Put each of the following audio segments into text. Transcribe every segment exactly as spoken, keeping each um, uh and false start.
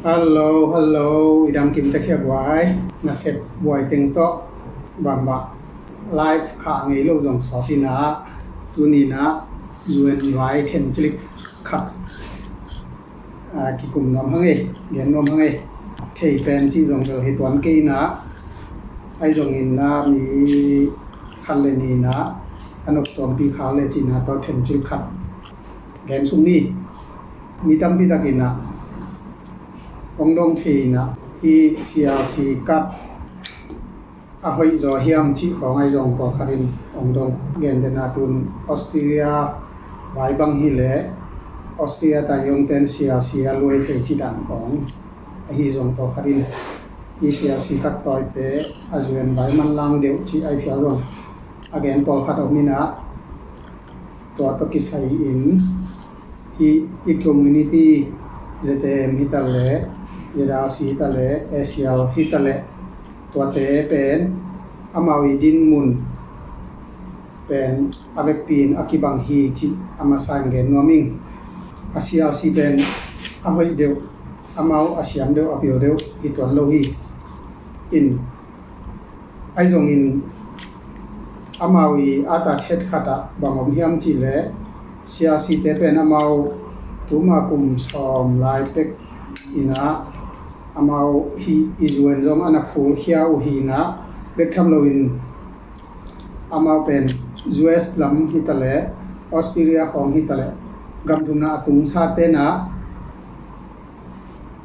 Hello, hello, i dam kim ta khia guai. Nasep buai teng tawh bangmah live khah ngei lo zong sawt inah, tuni inah U N vai then cilik khat, ah, kikum nuam hang ei, gen nuam hang ei. Thei pen cih zong bel hi tuan kei inah, ahi zongin ah mi khat le nih inah a nop tuampi kha le cih inah tawh then cilik khat gen suk ni. Mi tampi tak inah hong dong thei inah, hih C R C card a hoih zaw hiam cih khawng ahi zong pawlkhat in hong dong. Gentehna tun Australia vai bang hileh Australia taiyongten C R C a luai thei cih dan khawng ahi zong pawlkhat in hih C R C card tawite a U N vai manlang deuh cih ahi phial zong a gen pawlkhat om inah, tua tawh kisai-in hih i community, Z A M hi ta leh, Z R C hi ta leh, A C L hi ta leh, tuate pen amau i dinmun pen a vekpi in a kibang hi cih a masa in gen nuam ing. A C R C pen a hoih deuh, amau a siam deuh, a pil deuh hi tuan lo hi. In, ahi zongin amau i ata chet khat ah bang om hiam cih leh, C R C te pen amau tuma kum sawm lai pek inah, amau hih i U N zong a na phulkhia uh hi inah, bek tham loin amau pen U S lam hi ta leh, Australia khawng hi ta leh, gam thumna a tungsa tenah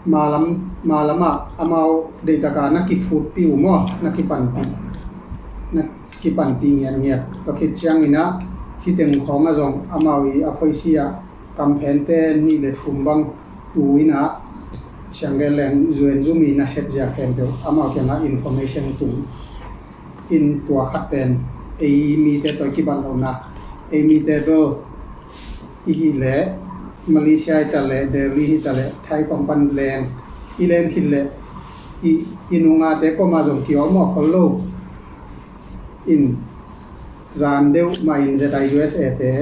malam, malam ah amau deihtak a na kiphutpih uh maw, na kipanpih, na kipanpih ngiatngiat. Tua khit ciang inah hih teng khawng ah zong amau i a policy ah kamphente nih le thum bang tu inah siang gen leng U N zum i nasep zia khempeuh amau kiangah information tung in, tua khat pen ei mite tawh i kibat lohna, ei mite bel i hih leh Malaysia hi ta leh, Delhi hi ta leh, Thai kong pan leng i len khit leh i, i nungate koma zong kiawlmawh khol lo. In, zan deuh mah in Z I U S A te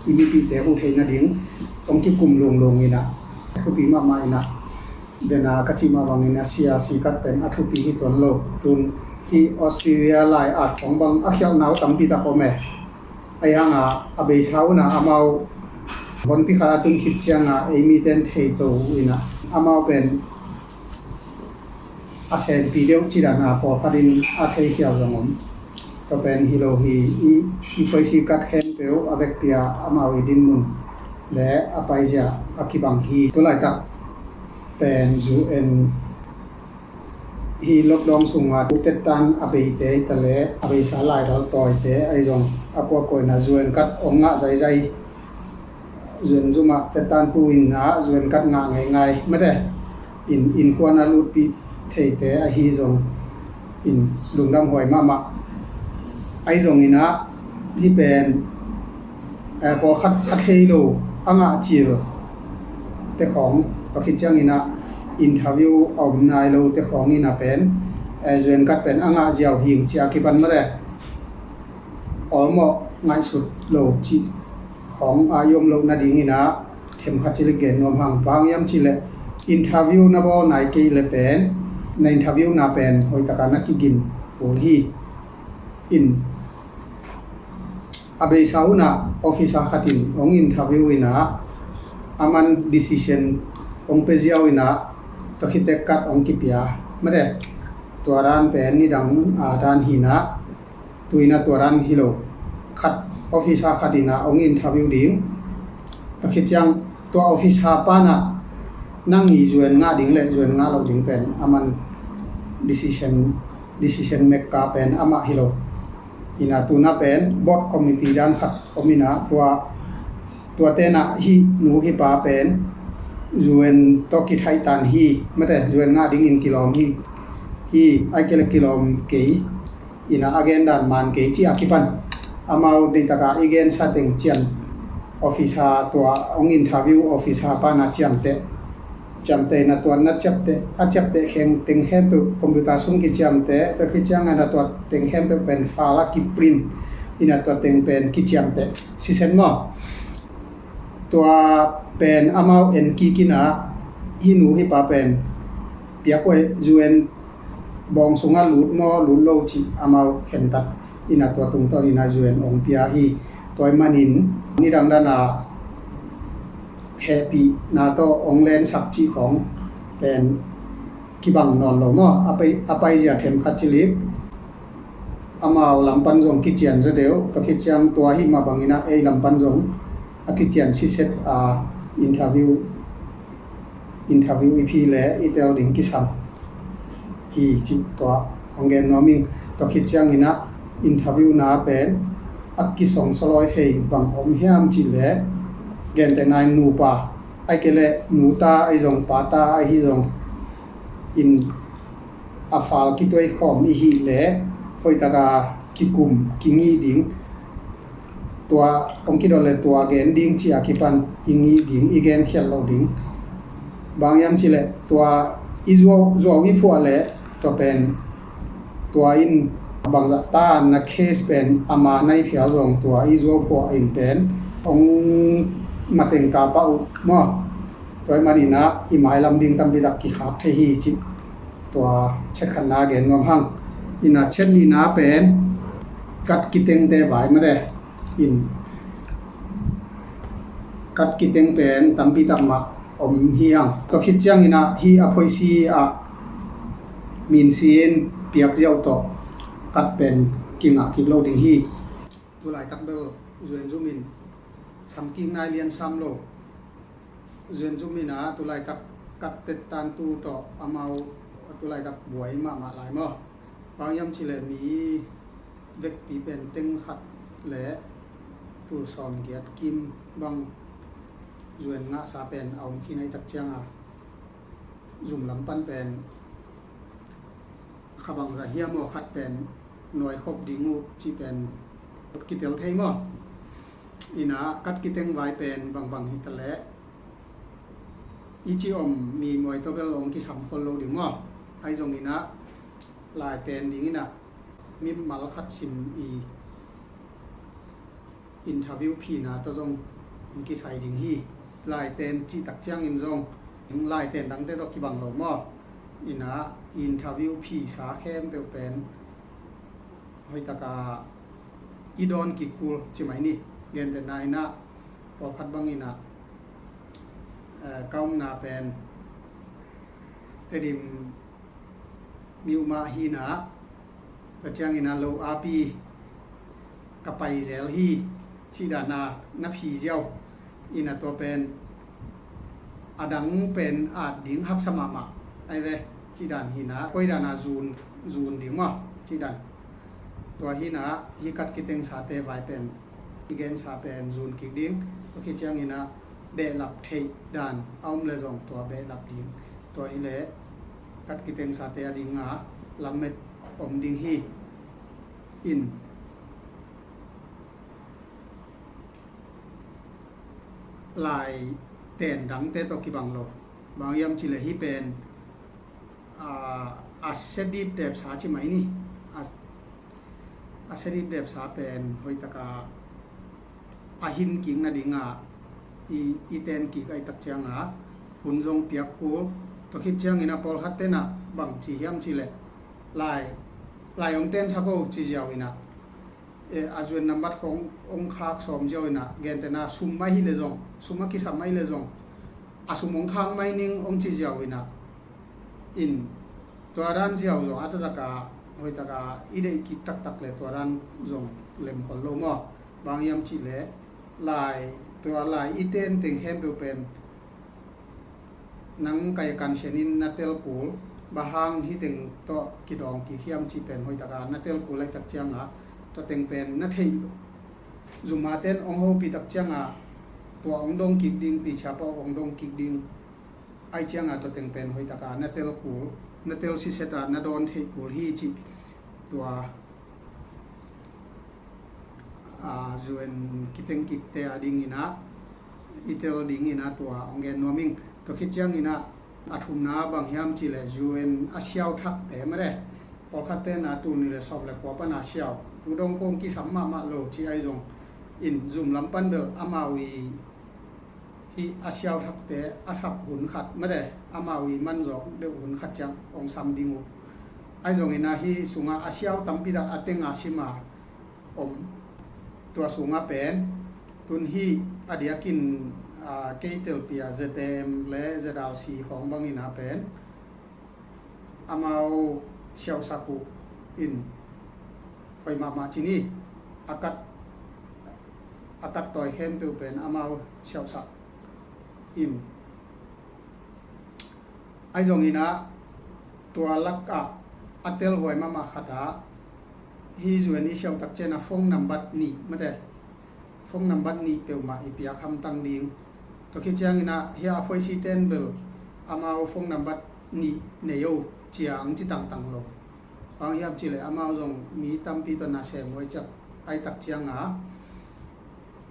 i mipihte uh theih nading hong kikum lunglung inah, thupi mahmah inah, dena ka cih mah bangin a C R C card pen a thupi hi tuan lo. Tun hih Australia lai at khawng bang a khialhna uh tampi tak om e. Ahi hangah a beisa unah amau honpi khat a tun khit ciangah ei miten thei to uh inah, amau pen a senpi deuh cih dan a pawlkhat in a theikhial zong om. Tua pen hi lo hi. I, i policy card khempeuh a vekpi a amau i dinmun le a paizia a kibang hi. Tulaitak pen U N hih lockdown sungah tettan a beite hi ta leh, a beisa laidal tawite ahi zong a kuakua inah U N card hong ngah zaizai, U N zum ah tettan tu inah U N card ngah ngeingai mate. In, innkuan a lutpih theite ahi zong in lungdam huai mahmah. Ahi zong inah hih pen, eh, pawlkhat a thei lo, a ngah cil te khawng, tua khit ciang inah interview a om nai lo te khawng inah pen, eh, U N card pen a ngah ziau hi ing ci a kipan mate. Awlmawh ngaihsut lo cih khawng a i om loh nading inah themkhat cilik gen nuam hang. Bang hiam cih leh interview na bawl nai kei leh pen na interview na pen hoihtaka na kigin kul hi. In, a beisa unah officer khat in hong interview inah, aman decision hong pia ziau inah, tua khit teh card hong kipia mate. Tua dan pen nidang a dan hi inah, tu inah tua dan hi lo. Khat, officer khat inah hong interview ding. Tua khit ciang tua officer pa inah nang i U N ngah ding le U N ngah loh ding pen aman decision, decision maker pen amah hi lo. Inah tu inah pen board committee dan khat om inah, tua, tua tenah hih nu hih pa pen U N tawh kithaihtan hi mate, U N ngah dingin kilawm hi, hi, ahih kei leh kilawm kei. Inah a gen dan man kei ci a kipan, amau deihtak a i gensa teng ciam, officer, tua hong interview officer pa inah ciamteh. Ciamteh inah tua na ciapteh, a ciapteh kheng teng khempeuh computer sung kiciamteh, tua khit ciang inah tua teng khempeuh pen file a kiprint inah tua teng pen kiciamteh. Sisen maw? Tua pen amau en kik inah Hih nu hih pa pen piak uh a, U N bawng sungah lut maw lut lo cih amau khentat in a, tua tungtawn in a U N hong pia hi. Tua ahih manin nidang dan a hehpihna tawh hong lensak cih khawng pen kibang nawn lo maw. A pai, a paizia themkhat cilik amau lam pan zong kician zaw deuh, tua khit ciang tua ahih mah bangin a ei lam pan zong a kician siset a, interview, interview i phi le i tel ding kisam hi cih tua hong gen nuam ing. Tua khit ciangin a interview na pen a kisong sawlawi thei bang om hiam cih leh, gentehna in nupa ahih kei leh nuta ahi zong, pata ahi zong in a fal kituai khawm i hih leh hoih taka kikum kingih ding, tua hong kidot leh tua gen ding ci a kipan i ngih ding, i gen khial loh ding. Bang hiam cih leh tua i zuau, zuau i phuah leh tua pen, tua in bangzah ta na case pen ama na hi phial zong tua i zuau phuah in pen hong mateng ka pah uh maw. Tua ahih manin a i mailam ding tampi tak kikhak thei hi cih tua chet khatna gen nuam hang. In a chet nihna pen kat kitengte vai mate in, kat kiteng pen tampi tak mah om hi hang. Tua khit ciangin a hih a phoisi ah minsin piak ziau tawh kat pen kingah kik lo ding hi. Tulaitak bel U N zum in samkik nai lian sam lo. U N zum in a tulaitak kat tettantu tawh amau tulaitak buai mahmah lai maw. Bang hiam cih leh mi vekpi pen teng khat le tul sawm giat kim bang U N ngahsa pen a om khin ahih tak ciang a, zum lam pan pen kha bangzah hiam aw, khat pen nuai khop ding uh cih pen kitel thei maw. In a kat kiteng vai pen bangbang hi ta leh i ci om mi muai tawh bel hong kisam khol lo ding maw. Ahi zongin a lai ten dingin a mimal khat sim i interview phina tawh zong hong kisai ding hi. Lai ten cih tak ciangin zong lai ten dangte tawh kibang lo maw. In a interview phisa khempeuh pen hoih taka i dawn kik kul ci mai ni. Gentehna in a pawlkhat bangin a, eh, ka omna pen Tedim mi uh mah hi in a, tua ciangin a lo api ka pai zel hi cih dan a na phi ziau. In a tua pen a dang pen at ding haksa mahmah ahi ve cih dan hi in a, koi dan a zun, zun ding maw cih dan. Tua hi in a hih kat kitengsate vai pen i gensa pen zun kik ding. Tua khit ciangin a behlap theih dan a om leh zong tua behlap ding. Tua hi leh kat kitengsate a ding a lamet om ding hi. In lai ten dangte tawh kibang lo. Bang hiam cih leh hih pen a, a sia dipdepsa ci mai ni. A, a sia dipdepsa pen hoih taka a hin kik nading a i, i ten kik ahih tak ciang a hun zong piak kul. Tua khit ciangin a pawlkhat ten a bang ci hiam cih leh lai, lai hong tensak o ci ziau in a, eh, a U N nambat khawng hong khak sawm ziau in a, gentehna sum mah hi leh zong, sum a kisam mah hi leh zong a sum hong khak mai ning hong ci ziau in a, in tua dan ziau zong a taktak a hoih taka i deih kik taktak leh tua dan zong lem khol lo maw. Bang hiam cih leh lai, tua lai i ten teng khempeuh pen nang kai kansian in na tel kul, bang hang hih teng tawh kidawng kik hiam cih pen hoih taka na tel kul ahih tak ciang a, tua teng pen na theih, zuma ten hong hopih tak ciang a tua hong dong kik ding, pichia pau hong dong kik ding. Ahih ciang a tua teng pen hoih taka na tel kul, na tel siset a na dawn theih kul hi cih tua, a, U N kiteng kikte a dingin a i tel dingin a tua hong gen nuam ing. Tua khit ciangin a, a thumna bang hiam cih leh U N a siau thakte mah le, pawlkhatte na tul nih le sawm le kua pan a siau, tu dong kong kisam mahmah lo ci ahi zong in zum lam pan bel amau i Hih a siau thakte a sap hun khat mate, amau i manzawk deuh hun khat ciang hong sam ding uh. Ahi zongin ah hih sungah a siau tampi dah a teng a sim a om. Tua sungah pen tun hih a diakin, aa, kei telpi a Z A M le Z R C khawng bangin ah pen amau siausak uh in hoih mahmah ci ni. A kat, a kat tawi khempeuh pen amau siausak in. Ahi zongin ah tua lakah a telhuai mahmah khat ah hih U N i siautak ciangin ah phone nambat nih mate, phone nambat nih peuhmah i piak hamtang ding. Tua khit ciangin ah hih a phuaisite in bel amau phone nambat nih nei o ci-a hong ci tangtang lo. Bang hiam cih leh amau zong mi tampi tawh nasem huai ciak ahih tak ciangin ah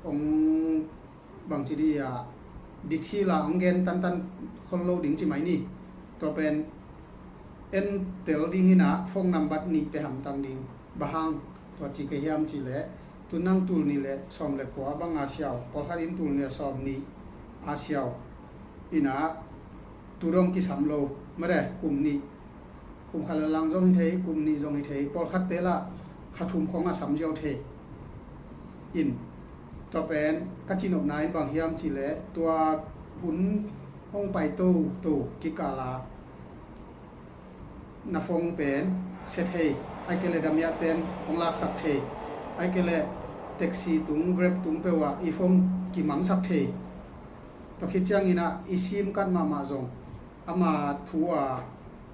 hong bangci dih a, dih thil a hong gen tantan khol lo ding ci mai ni. Tua pen en tel dingin ah phone nambat nih pia hamtang ding. Bang hang tua ci ka hiam cih leh, tu nang tul nih le sawm le kua bang a siau, pawlkhat in tul nih le sawm nih a siau in ah tu dong kisam lo mate, kum nih, kum khat le lang zong hi thei, kum nih zong hi thei, pawlkhatte lah kha thum khawng a sam ziau thei in. Tua pen ka cinopna in bang hiam cih leh tua hun hong pai toto kikal a na phone pen sia thei, ahih kei leh damiahte in hong laksak thei, ahih kei leh taxi tung, Grab tung peuh ah i phone kimangsak thei. Tua khit ciangin ah i sim card mahmah zong ama thu a,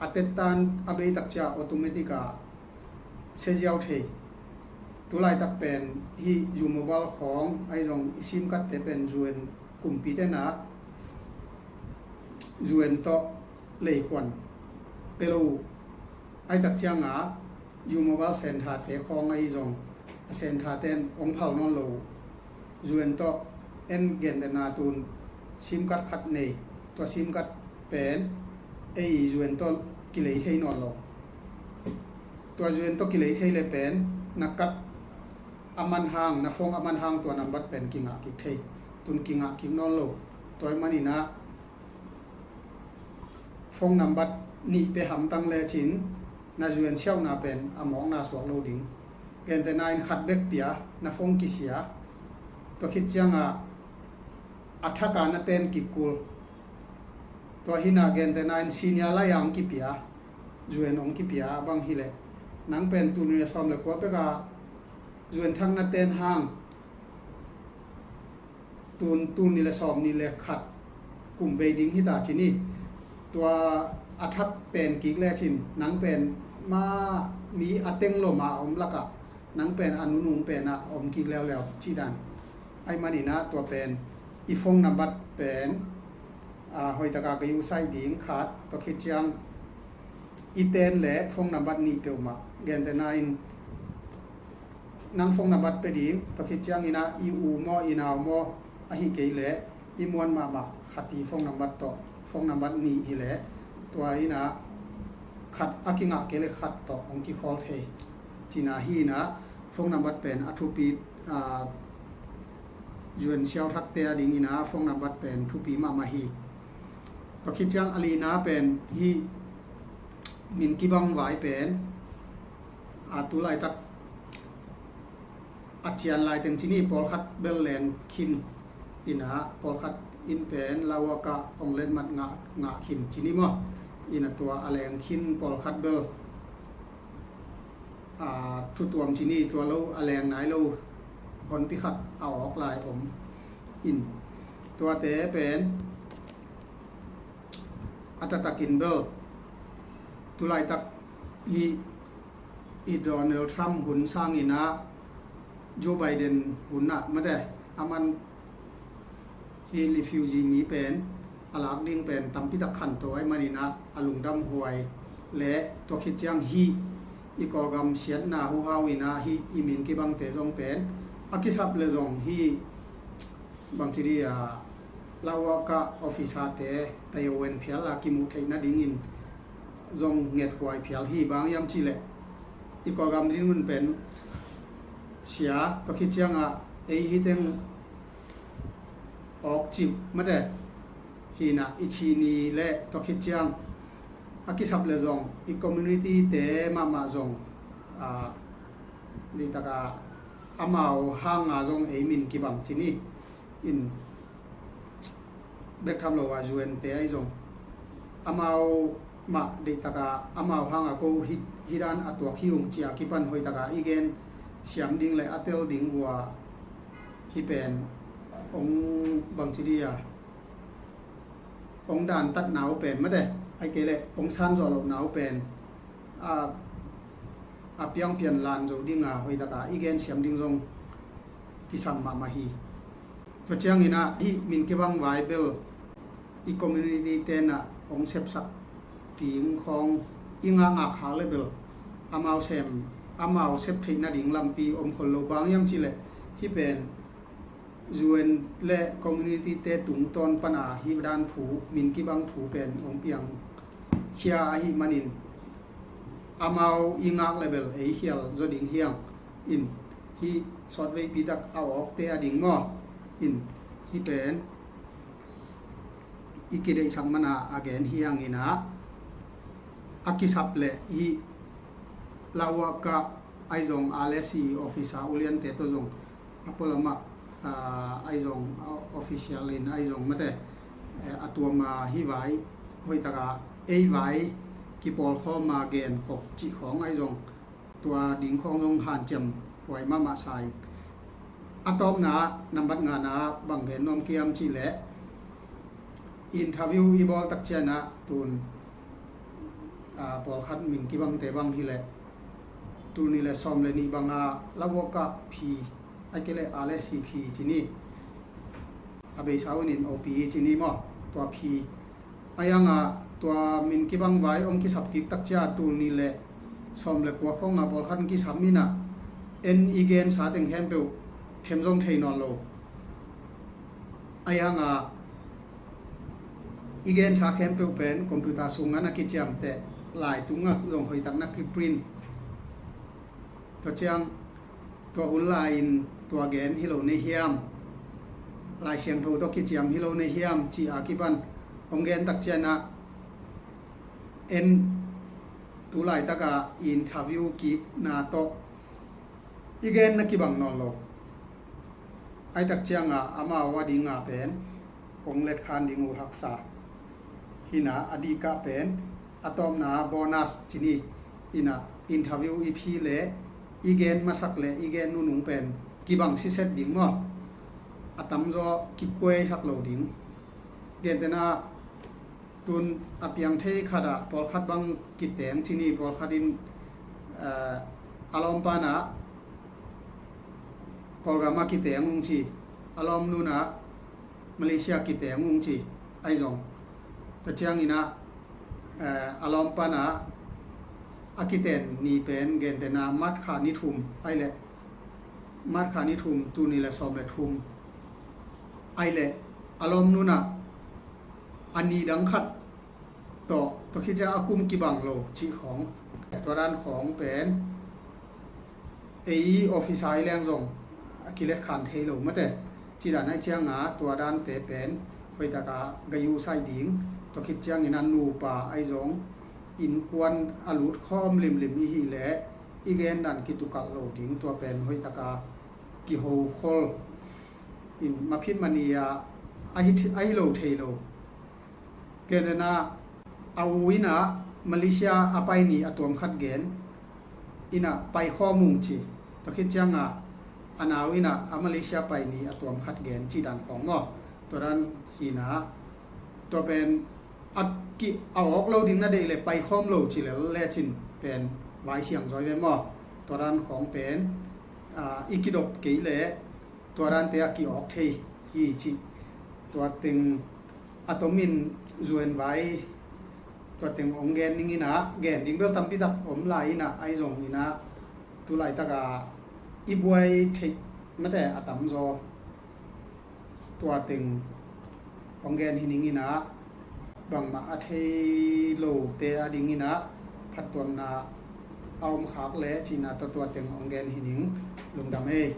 a tettan a bei tak ciang automatic a sia ziau thei. Tulaitak pen hih U Mobile khawng ahi zong i sim cardte pen U N kumpite in ah U N tawh leikhuan pia lo uh. Ahih tak ciangin ah U Mobile centre-te khawng ahi zong a centre-te in hong phal nawn lo uh. U N tawh en, gentehna tun sim card khat nei, tua sim card pen ei U N tawh kilei thei nawn lo. Tua U N tawh kilei thei le pen na card a man hang, na phone a man hang tua nambat pen kingah kik thei. Tun kingah kik nawn lo. Tua ahih manin ah phone nambat nih pia hamtang lecin na U N siauhna pen a mawkna suak lo ding. Gentehna in khat bek pia, na phone kisia. Tua khit ciangin ah a thak a na ten kik kul. Tua hi in ah gentehna in senior lai-a hong kipia, U N hong kipia bang hi leh, nang pen tul nih le sawm le kua pek a U N thak na ten hang, tun tul nih le sawm nih le khat kum bei ding hi ta ci ni. Tua a thak ten kik lecin nang pen ma mi a teng lom a om lakah nang pen a nunung pen ah om kik leuleu cih dan. Ahih manin ah tua pen i phone nambat pen, aa, hoih takin ka use ding khat, tua khit ciang i ten le phone nambat nih peuhmah. Gentehna in nang phone nambat pia ding, tua khit ciangin ah i u maw, i nau maw, ahih kei leh i muan mahmah khat i phone nambat tawh, phone nambat nih hi leh tua in ah khat a kingah kei leh khat tawh hong kikhawl thei. Cihna hi in ah phone nambat pen a thupi, aa, U N siau thakte a dingin ah phone nambat pen thupi mahmah hi. Tua khit ciang a lina pen hih min kibang vai pen, aa, tulaitak a cian lai teng ci ni, pawlkhat bel leng khin in ah, pawlkhat in pen lauak ah hong letmat ngah, ngah khin ci ni maw. In ah tua a leng khin pawlkhat bel, aa, thutuam ci ni, tua lo a leng nai lo honpi khat a awk lai om in, tuate pen a taktakin bel tulaitak hih i Donald Trump hun sangin ah Joe Biden hun ah mate, aman hih refugee mi pen a lak ding pen tampi tak khanto ahih manin ah a lungdam huai le tua khit ciang hih i Kawlgam siatna huhau in ah hih i min kibangte zong pen a kisap le zong hih bangci dih a, lauak ah officer-te tayo en phial a kimuh theih nadingin zong ngethuai phial hi. Bang hiam cih leh i Kawlgam dinmun pen sia, tua khit ciangin ei hi teng awk cih mate. Hi-in ah i cih ni le tua khit ciang a kisap le zong i community te mahmah zong, ah, deihtak a amau hanga zong ei min kibang ci ni. In bek tham lo a U N te ahi zong amau mah deihtak a amau hanga ko hih, hih dan a tuak hi ung ci a kipan hoihtak a i gen siam ding le a tel ding uh a hih pen hong bangci dih a, hong dantatna uh pen mate, ahih kei leh hong san zawh lohna uh pen a, a piang pian lan zo ding a hoihtak a i gen siam ding zong kisam mahmah hi. Tua ciangin ah hih min kibang vai bel i community te'n ah hong sepsak ding khawng i ngakngak khak le bel amau sem, amau sep theih nading lampi om khol lo. Bang hiam cih leh hih pen U N le community te tungtawn pan a hih dan thu, min kibang thu pen hong piang khia ahih manin amau i ngak le bel ei khial zaw ding hi hang. In hih sawtveipi tak a awkte a ding maw, in hih pen i kideihsak man a a gen hi hangin ah a kisap le hih Lauhuahka ahi zong R S C officer uliante tawh zong a pualamah, ah, ahi zong, ah, official in ahi zong mate, eh, a tuam a hih vai hoihtak a ei vai kipawlkhawm a gen khop cih khawng ahi zong tua ding khawng zong hanciam huai mahmah sa ing. A tawpna ah nambat ngana ah bang gen nuam ka hiam cih leh interview i bawl tak ciang ah tun, ah, pawlkhat min kibangte bang hi leh tul nih le sawm le nih bang a Lauhuahka phi, ahih kei leh R S C phi ci ni. A beisa un in O P E ci ni maw, tua phi. Ahi hang a tua min kibang vai hong kisap kik tak ciang tul nih le sawm le kua khawng a pawlkhat kisam in ah en i gensa teng khempeuh them zong thei nawn lo. Ahi hang a i gensa khempeuh pen computer sung ah na kiciamteh, lai tung ah zong hoihtak na kiprint. Tua ciang tua hun lai-in tua gen hi lo na hiam, Lai Siangtho tawh kiciam hi lo na hiam cih a kipan hong gen tak ciang ah en tu laitak a interview kikna tawh i gen na kibang nawn lo. Ahih tak ciang a amau a ding a pen hong letkhan ding uh haksa hi-in ah a dik ah pen a tawpna bonus ci ni. In ah interview i phi le i gen masak le i gen nunung pen kibang siset ding maw, a tamzaw kikuaisak lo ding. Gentehna tun a piang thei khat ah pawlkhat bang kiteng ci ni, pawlkhat in, eh, a lawmpa in ah Kawlgam ah kiteng ung ci, a lawmnu in ah Malaysia kiteng ung ci, ahi zong. Tua ciangin ah, eh, a lawmpa in ah a kiten ni pen gentehna March kha ni thum ahih leh, March kha ni thum tul nih le sawm le thum ahih leh a lawmnu in ah a ni dang khat tawh, tua khit ciang a kum kibang lo cih khawng. Tua dan khawng pen ei officer i leng zong a kiletkhan thei lo mate. Cih dan ahih ciang a tua dante pen hoihtak a gai uh saih ding. Tua khit ciangin a nupa ahi zong innkuan a lut khawm limlim i hih leh i gen dan kitukalh lo ding. Tua pen hoihtak a kihokhol in maphit mani a ahi, ahi lo thei lo. Gentehna a u in ah Malaysia a pai ni a tuam khat gen in ah paikhawm ung ci. Tua khit ciang a a nau in ah a Malaysia pai ni a tuam khat gen cih dan khawng maw. Tua dan hi-in ah tua pen a ki, a awk lo ding na deih leh paikhawm lo ci lel lecin pen vai siang zaw ve maw. Tua dan khawng pen, ah, i kidop kei leh tua dante a ki-awk thei hi cih. Tua teng a tomin U N vai tua teng hong gen ning in ah, gen ding bel tampi tak om lai in ah, ahi zongin ah tu laitak a i buai theih mate a tamzaw tua teng hong gen hi ning in ah, bangmah a thei lote a ding in ah phattuamna a om khak leh cihna tawh tua teng hong gen hi ning. Lungdam ei.